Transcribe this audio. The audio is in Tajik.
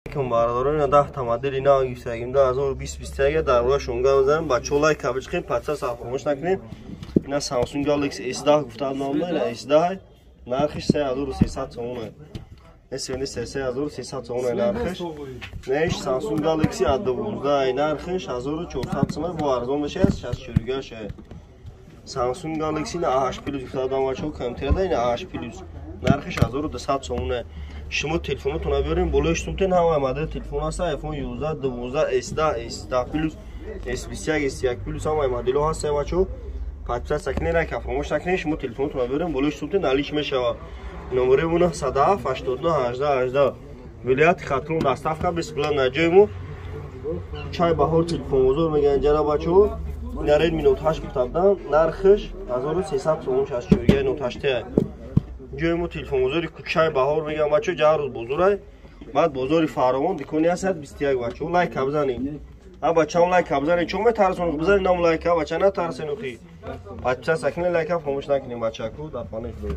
Алейкум, бародарон, ина 10 та модели нав гирифтагим, 2020, 21. Дар бораашон гап мезанем. Бачаҳо, лайк бичиқем, подписаться фаромӯш накунем. Ина Samsung Galaxy S10 гуфтаам, номда ина S10, нархиш 3300 сомон. Не, 3300 сомон нархиш. Неш Samsung Galaxy A12, нархиш 1400 сомон, бо арзон мешавад, 64 ша. Samsung Galaxy A8 Plus гуфтаам, бачаҳо, компютерда ина A8 Plus, нархиш 1200 сомон. Шумо телефонотонро биёрем, болои штумтен ҳамаи модели телефон ҳаста: iPhone 11, 12, S10, S10 Plus, S21, S1 Plus, ҳамаи моделҳо ҳаста. Бачаҳо, подписаться кунед, лайк фаромӯш накунед. Шумо телефонотонро биёрем, болои штумтен налич мешавад. Номерои мо 907 89 18 18, вилояти Хатлон, доставка бесплатно. Ҷои мо Чай Баҳор телефонбозор мегӯянд ҷара. Бачаҳо, ина Redmi Note 8 гуфта будам, нархиш 1300 сомон, 64 Note 8. Ҷои мо телефонбозори Кӯчаи Баҳор мегӯям, бачаҳо, ҷаҳар рӯз бозорай, баъд бозори Фаровон, дикони ҳастад 21. Бачаҳо, лайка бизанед. А бачаам, лайка бизанед, чо метарсонӣ? Бизанед нам лайка, бача, натарсенухи. Подписаться кунед, лайка фаромӯш накунед, бачаку, дар паноҳи Худо.